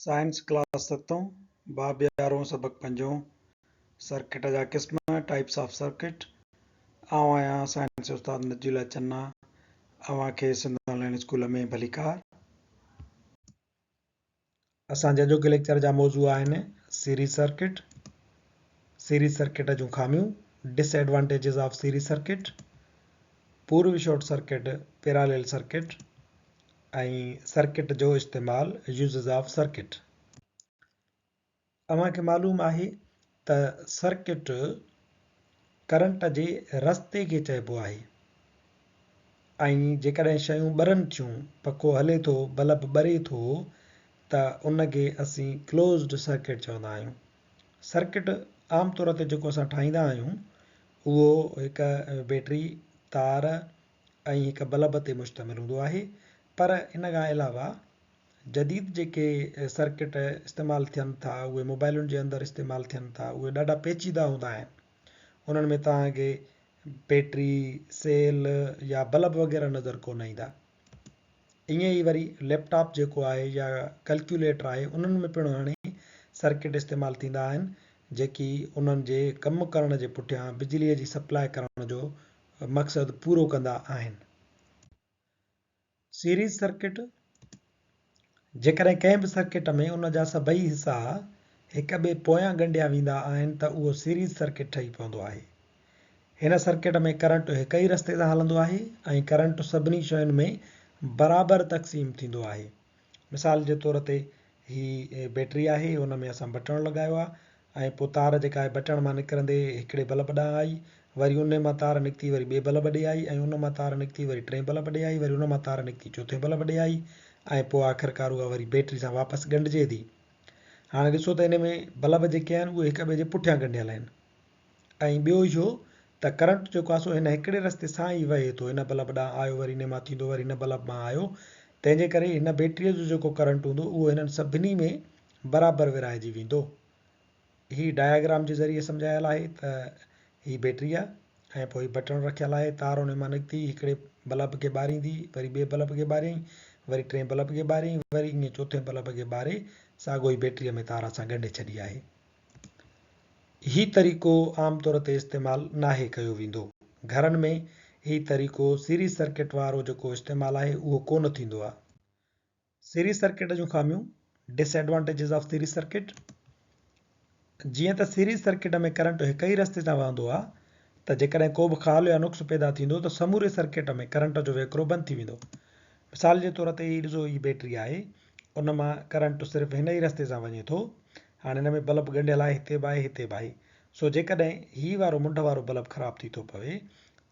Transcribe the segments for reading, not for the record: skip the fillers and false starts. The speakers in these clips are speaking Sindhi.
سائنس ڪلاس ستون، باب يارهون سبق پنجون، سرڪٽ جا قسم، Types of Circuit، آئون آهيان سائنس استاد نجي الله چنا، اوهان کي سنڌ آن لائين اسڪول ۾ ڀليڪار. اسان جي اڄوڪي ليڪچر جا موضوع آهن سيريز سرڪٽ، سيريز سرڪٽ جون خاميون، Disadvantages of Series Circuit، پوروي short circuit, Parallel Circuit، ۽ circuit جو استعمال، Uses of Circuit. اوهان کي معلوم آهي ته سرڪٽ ڪرنٽ جي رستي کي چئبو آهي ۽ جيڪڏهن شيون ٻرن ٿيون، پکو هلي ٿو، بلب ٻري ٿو ته ان کي اسين ڪلوزڊ سرڪٽ چوندا آهيون. سرڪٽ عام طور تي جيڪو اسان ٺاهيندا آهيون اهو هڪ بيٽري، تار ۽ هڪ بلب تي مشتمل هوندو آهي پر ان کان علاوه جديد جيڪي سرڪٽ استعمال ٿين ٿا اهي موبائلن جي اندر استعمال ٿين ٿا اهي ڏاڍا پيچيده هوندا آهن انهن ۾ توهان کي بيٽري سيل يا بلب وغيره نظر ڪونه ايندا ائين ئي وري ليپ ٽاپ جيڪو آهي يا ڪلڪيوليٽر آهي انهن ۾ پڻ هاڻي سرڪٽ استعمال ٿيندا آهن جيڪي انهن جي ڪم ڪرڻ جي پٺيان بجلي جي سپلاء ڪرڻ جو مقصد پورو ڪندا آهن. سيريز سرڪٽ، جيڪڏهن ڪنهن به سرڪٽ ۾ ان جا سڀئي حصا هڪ ٻئي پويان ڳنڍيا ويندا آهن ته اهو سيريز سرڪٽ ٺهي پوندو آهي. هن سرڪٽ ۾ ڪرنٽ هڪ ئي رستي سان هلندو آهي ۽ ڪرنٽ سڀني شين ۾ برابر تقسيم ٿيندو آهي. مثال جي طور تي هي بيٽري آهي ان ۾ اسان بٽڻ لڳايو آهي ۽ پوء تار جيڪا آهي بٽڻ مان نڪرندي هڪڙي بلب ڏانهن آئي وري ان مان تار نڪتي وري ٻئي بلب ڏي آئي ۽ ان مان تار نڪتي وري ٽئين بلب ڏي آئي وري ان مان تار نڪتي چوٿين بلب ڏي آئي ۽ پوء آخرڪار اها وري بيٽري سان واپس ڳنڍجي ٿي. هاڻي ڏسو ته ان ۾ بلب جيڪي آهن اهي هڪ ٻئي جي پٺيان ڳنڍيل آهن. ۽ ٻيو اهو ته ڪرنٽ جيڪو آهي سو هن هڪڙي رستي سان ئي وهي ٿو، هن بلب ڏانهن آيو وري هن مان ٿيندو وري هن بلب مان آيو، تنهن جي ڪري هن بيٽريء جو جيڪو ڪرنٽ هوندو اهو هنن سڀني ۾ برابر ورهائجي ويندو. هي ڊاياگرام جي ذريعي سمجهايل آهي ته هي بيٽري آهي ۽ پوء هي بٽڻ رکيل آهي، تار ان مان نڪتي هڪڙي بلب کي ٻاريندي وري ٻئي بلب کي ٻاريائين وري ٽئين بلب کي ٻاريائين وري ائين چوٿين بلب کي ٻاري ساڳو ئي بيٽريء ۾ تار اسان ڳنڍي ڇڏي آهي. هي طريقو عام طور تي استعمال ناهي ڪيو ويندو. گهرن ۾ هي طريقو سيريز سرڪٽ وارو جيڪو استعمال آهي اهو ڪونه ٿيندو آهي. سيريز سرڪٽ جون خاميون، Disadvantages of Series Circuit، جيئن ته سيريز سرڪٽ ۾ ڪرنٽ هڪ ئي رستي سان وهندو آهي ته جيڪڏهن ڪو به خال يا نقص پيدا ٿيندو ته سموري سرڪٽ ۾ ڪرنٽ جو وهڪرو بند ٿي ويندو. مثال جي طور تي هي ڏسو هي بيٽري آهي ان مان ڪرنٽ صرف هن ئي رستي سان وڃي ٿو. هاڻي هن ۾ بلب ڳنڍيل آهي، هتي به آهي، هتي به آهي. سو جيڪڏهن هي وارو منڍ وارو بلب خراب ٿي ٿو پوي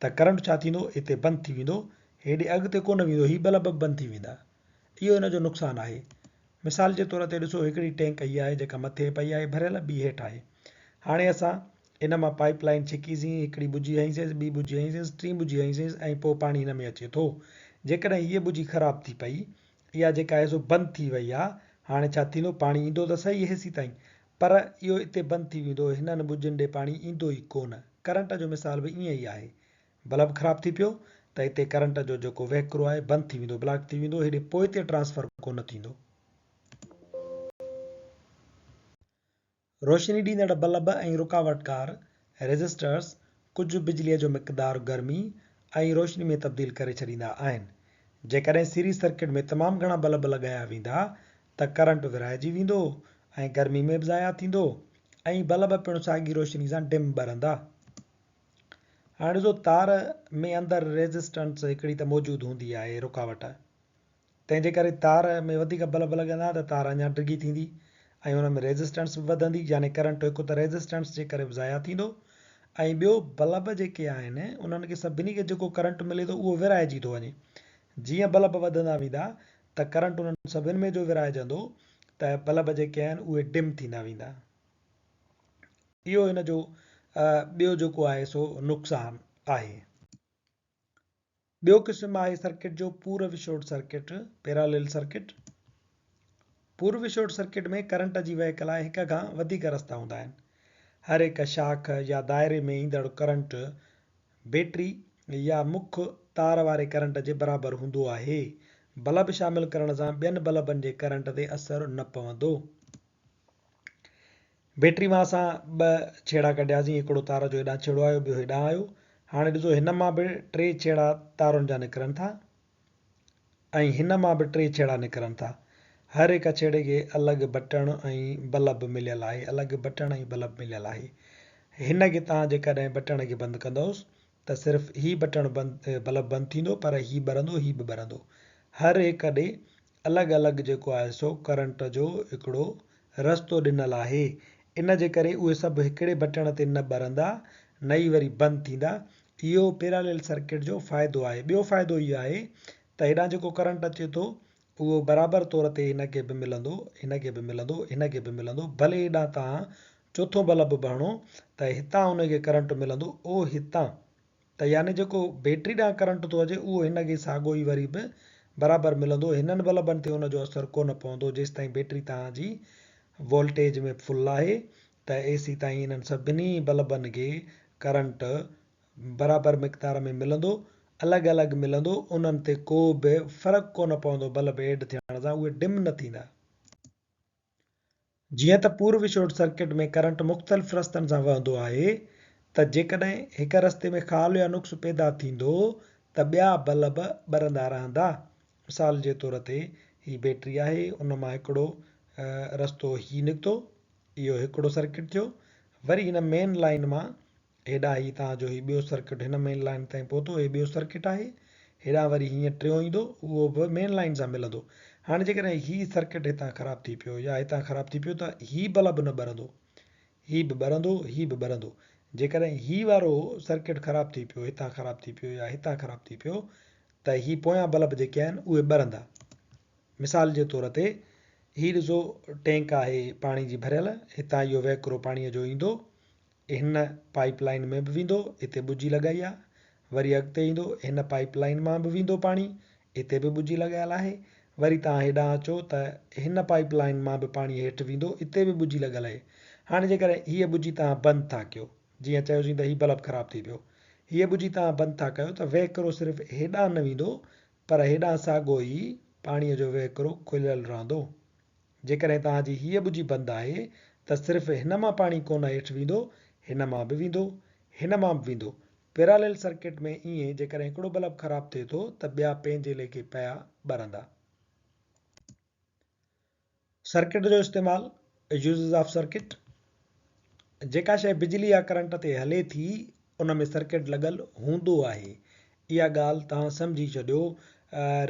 ته ڪرنٽ ڇا ٿيندو، هتي بند ٿي ويندو، هيڏي اڳتي ڪونه ويندو، هي بلب به بند ٿي ويندا. اهو هن جو نقصان آهي. مثال جي طور تي ڏسو هڪڙي ٽينڪ هي آهي جيڪا مٿي پئي آهي ڀريل، ٻي هيٺ آهي. هاڻي اسان ان مان پائيپ لائين ڇڪيسين، هڪڙي ٻجهي هنئيسينس، ٻي ٻجهي هنئيسينس، ٽين ٻجهي هنئيسينس ۽ پوء پاڻي هن ۾ اچي ٿو. جيڪڏهن هيء ٻجهي خراب ٿي پئي اها جيڪا آهي سو بند ٿي وئي آ، هاڻي ڇا ٿيندو، پاڻي ايندو ته سهي هيسيتائين، پر اهو اتي بند ٿي ويندو، هنن ٻجن ڏي پاڻي ايندو ئي ڪونه. ڪرنٽ جو مثال به ائين ئي آهي. بلب خراب ٿي پيو ته اتي ڪرنٽ جو جيڪو وهڪرو آهي بند ٿي ويندو، بلاڪ ٿي ويندو، هيڏي پوئتي ٽرانسفر ڪونه ٿيندو. روشني ڏيندڙ بلب ۽ رڪاوٽڪار، Resistors، ڪجهه بجليء جو مقدار گرمي ۽ روشني ۾ تبديل ڪري ڇڏيندا آهن. جيڪڏهن سيريز سرڪٽ ۾ تمام گهڻا بلب لڳايا ويندا ته ڪرنٽ ورهائجي ويندو ۽ گرمي ۾ به ضايع ٿيندو ۽ بلب پڻ ساڳي روشني سان ڊم ٻرندا. هاڻي ڏسو تار ۾ اندر ريزسٽنس هڪڙي ته موجود هوندي آهي رڪاوٽ. تنهن جي ڪري تار ۾ وڌيڪ بلب لڳندا ته تار اڃا ڊگهي ٿيندي ۽ ان ۾ ريزسٽنس به وڌندي يعني ڪرنٽ هڪ ته ريزسٽنس جي ڪري به ضايع ٿيندو ۽ ٻيو بلب جيڪي آهن انهن کي سڀني کي جيڪو ڪرنٽ ملي ٿو اهو ورهائجي ٿو وڃي جيئن بلب وڌندا ويندا ته ڪرنٽ انهن سڀن ۾ جو ورهائجندو ته بلب جيڪي آهن اهي ڊم ٿيندا ويندا اهو هن جو ٻيو جيڪو آهي سو نقصان آهي. ٻيو قسم آهي سرڪٽ جو پورو شارٽ سرڪٽ، Parallel Circuit. پورو شارٽ سرڪٽ ۾ ڪرنٽ جي وهڪ لاء هڪ کان وڌيڪ رستا هوندا آهن. هر هڪ شاخ يا دائري ۾ ايندڙ ڪرنٽ بيٽري يا مک تار واري ڪرنٽ جي برابر هوندو آهي. بلب شامل ڪرڻ سان ٻين بلبن جي ڪرنٽ تي اثر نه پوندو. بيٽري مان اسان ٻه ڇيڙا ڪڍياسين، هڪڙو تار جو هيڏانهن ڇيڙو آيو، ٻيو هيڏانهن آيو. هاڻي ڏسو هن مان به ٽي ڇيڙا تارن جا نڪرن ٿا ۽ هن مان به ٽي ڇيڙا نڪرن ٿا. هر هڪ ڇيڙي کي الڳ بٽڻ ۽ بلب مليل آهي، الڳ بٽڻ ۽ بلب مليل آهي. هن کي توهان جيڪڏهن بٽڻ کي بند ڪندؤس ته صرف هي بٽڻ بند بلب بند ٿيندو پر هي ٻرندو هي به ٻرندو. هر هڪ ڏي الڳ الڳ جيڪو آهي سو ڪرنٽ جو هڪڙو رستو ڏنل آهي. ان جي ڪري اهي سڀ هڪڙي بٽڻ تي نه ٻرندا نه ئي وري بند ٿيندا. اهو پيراليل سرڪٽ جو فائدو آهي. ٻيو فائدو اهو آهي ته هيڏانهن جيڪو ڪرنٽ اچي ٿو اهو برابر طور تي هن کي به ملندو، هن کي به ملندو، هن کي به ملندو، ڀلي هيڏانهن توهان چوٿون بلب به هڻو ته هتان ان کي ڪرنٽ ملندو، اهو هتان ته يعني جيڪو بيٽري ڏانهن ڪرنٽ ٿو اچي اهو هن کي ساڳو ئي وري به برابر ملندو، هنن بلبن تي ان جو اثر ڪونه پوندو جيستائين بيٽري توهان جي وولٽيج ۾ فل آهي ته ايسيتائين انهن سڀني بلبن کي ڪرنٽ برابر مقدار ۾ ملندو، الڳ الڳ ملندو، انهن تي ڪو به فرق ڪونه پوندو بلب ايڊ ٿيڻ سان اهي ڊم نه ٿيندا. جيئن ته پور وشوٽ سرڪٽ ۾ ڪرنٽ مختلف رستن سان وهندو آهي ته جيڪڏهن هڪ رستي ۾ خال يا نقص پيدا ٿيندو ته ٻيا بلب ٻرندا رهندا. مثال جي طور تي هي بيٽري آهي ان مان هڪڙو رستو هي نڪتو اهو هڪڙو سرڪٽ ٿيو وري هن مين لائين مان هيڏانهن هي توهان جو هي ٻيو سرڪٽ هن مين لائين تائين پهتو، هي ٻيو سرڪٽ آهي. هيڏانهن وري هيئن ٽيون ايندو، اهو به مين لائين سان ملندو. هاڻي جيڪڏهن هي سرڪٽ هتان خراب ٿي پيو يا هتان خراب ٿي پيو ته هي بلب نه ٻرندو، هي به ٻرندو، هي به ٻرندو. جيڪڏهن هي وارو سرڪٽ خراب ٿي پيو، هتان خراب ٿي پيو يا هتان خراب ٿي پيو ته هي پويان بلب جيڪي آهن اهي ٻرندا. مثال جي طور تي هي ڏسو ٽينڪ آهي پاڻي جي ڀريل، هتان اهو وهڪرو پاڻيء جو ايندو، هن پائيپ لائين ۾ به ويندو، هتي ٻجي لڳائي آ، وري اڳتي ايندو، هن پائيپ لائين مان به ويندو پاڻي، هتي به ٻجي لڳايل آهي، وري توهان هيڏانهن اچو ته هن پائيپ لائين مان به پاڻي هيٺ ويندو، اتي به ٻجي لڳل آهي. هاڻي جيڪڏهن هيء ٻجي توهان بند ٿا ڪيو، جيئن چيوسين ته هي بلب خراب ٿي پيو، هيء ٻجي توهان بند ٿا ڪيو ته وهڪرو صرف هيڏانهن نه ويندو، پر هيڏانهن ساڳو ئي پاڻيء جو وهڪرو کليل رهندو. جيڪڏهن توهان جي هيء ٻجي بند آهي ته صرف هن مان پاڻي ڪونه هيٺ ويندو، هن مان به ويندو، هن مان به ويندو. پيراليل سرڪٽ ۾ ائين جيڪڏهن هڪڙو بلب خراب ٿئي ٿو ته ٻيا پنهنجي ليکي پيا ٻرندا. سرڪٽ جو استعمال، Uses of Circuit، جيڪا شيء بجلي يا ڪرنٽ تي هلي ٿي ان ۾ سرڪٽ لڳل هوندو آهي. اها ڳالهه توهان سمجهي ڇڏيو.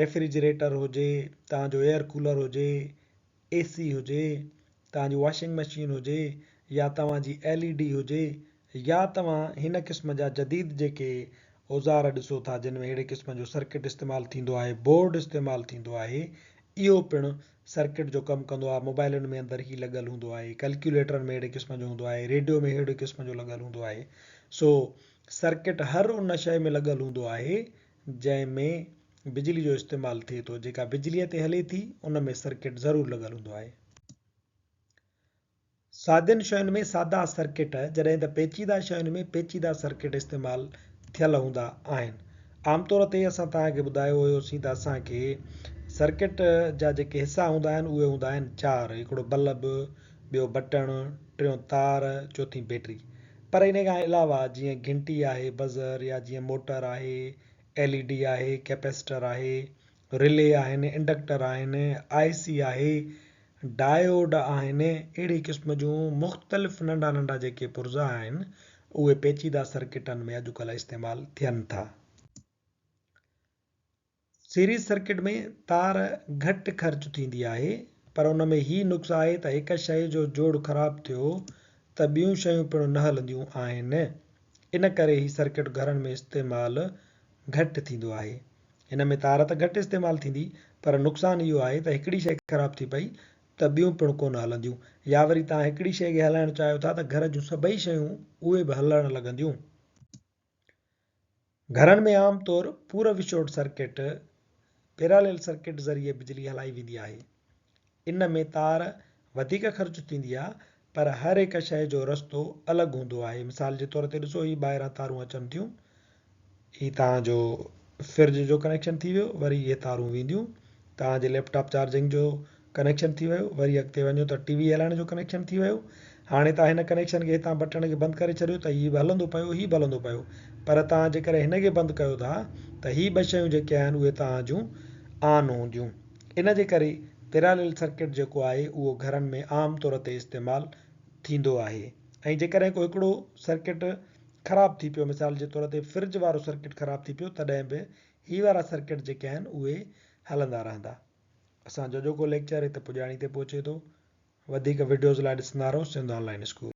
ريفريجريٽر هجي، توهان جو ايئر ڪولر هجي، اي سي هجي، توهان جي واشنگ مشين هجي يا توهان جي ايل اي ڊي هجي يا توهان هن قسم جا جديد جيڪي اوزار ڏسو ٿا جن ۾ اهڙي قسم جو سرڪٽ استعمال ٿيندو آهي، بورڊ استعمال ٿيندو آهي، اهو پڻ سرڪٽ جو ڪم ڪندو آهي، موبائلن ۾ اندر هي لڳل هوندو آهي، ڪلڪيوليٽرن ۾ اهڙي قسم جو هوندو آهي، ريڊيو ۾ اهڙي قسم جو لڳل هوندو آهي. سو سرڪٽ هر ان شيء ۾ لڳل هوندو آهي جنهن ۾ بجلي جو استعمال ٿئي ٿو، جيڪا بجليء تي هلي ٿي ان ۾ سرڪٽ ضرور لڳل هوندو آهي. سادين شين ۾ سادا سرڪٽ جڏهن ته پيچيده شين ۾ پيچيده سرڪٽ استعمال ٿيل هوندا آهن. عام طور تي اسان توهان کي ٻڌايو هيوسين ته اسان کي سرڪٽ جا جيڪي حصا هوندا آهن اهي هوندا آهن چار، هڪڙو بلب، ٻيو بٽڻ، ٽيون تار، چوٿين بيٽري. پر انهي کان علاوه جيئن گهنٽي آهي، بزر، يا جيئن موٽر آهي، ايل اي ڊي آهي، ڪيپيسٽر آهي، رلي آهن، انڊڪٽر آهن، آء سي آهي، ڊايوڊ آهن، اهڙي قسم جون مختلف ننڍا ننڍا جيڪي پرزا آهن اهي پيچيده سرڪٽن ۾ اڄڪلهه استعمال ٿين ٿا. سيريز سرڪٽ ۾ تار گهٽ خرچ ٿيندي آهي پر ان ۾ هي نقص آهي ته هڪ شيء جو جوڙ خراب ٿيو ته ٻيون شيون پڻ نه هلنديون آهن ان ڪري هي سرڪٽ گهرن ۾ استعمال گهٽ ٿيندو آهي. هن ۾ تار ته گهٽ استعمال ٿيندي پر نقصان اهو آهي ته هڪڙي شيء خراب ٿي پئي ته ٻيون پڻ ڪونه هلنديون يا وري توهان هڪڙي شيء کي هلائڻ چاهيو ٿا ته گهر جون سڀئي شيون اهي به هلڻ لڳنديون. گهرن ۾ عام طور پور وشوٽ سرڪٽ، پيراليل سرڪٽ ذريعي بجلي هلائي ويندي آهي. ان ۾ تار وڌيڪ خرچ ٿيندي آ پر هر هڪ شيء جو رستو الڳ هوندو آهي. مثال جي طور تي ڏسو هي ٻاهران تارون اچن ٿيون هي توهان جو فرج جو ڪنيڪشن ٿي ويو وري اهي تارون وينديون توهان جي ليپ ٽاپ چارجنگ جو ڪنيڪشن ٿي ويو، وري اڳتي وڃو ته ٽي وي هلائڻ جو ڪنيڪشن ٿي ويو. هاڻي توهان هن ڪنيڪشن کي هتان بٽڻ کي بند ڪري ڇڏيو ته هي به هلندو پيو هي به هلندو پيو پر توهان جيڪڏهن هن کي بند ڪيو ٿا ته هي ٻه شيون جيڪي آهن اهي توهان جون آن هونديون. ان جي ڪري پيراليل سرڪٽ جيڪو آهي اهو گهرن ۾ عام طور تي استعمال ٿيندو آهي ۽ جيڪڏهن ڪو هڪڙو سرڪٽ خراب ٿي پيو مثال جي طور تي فرج وارو سرڪٽ خراب ٿي پيو تڏهن به هي وارا سرڪٽ جيڪي آهن اهي هلندا رهندا. اسان جو اڄوڪو ليڪچر هت پڄاڻي تي پهچي ٿو. وڌيڪ وڊيوز لاء ڏسندا رهو سنڌ آن لائين اسڪول.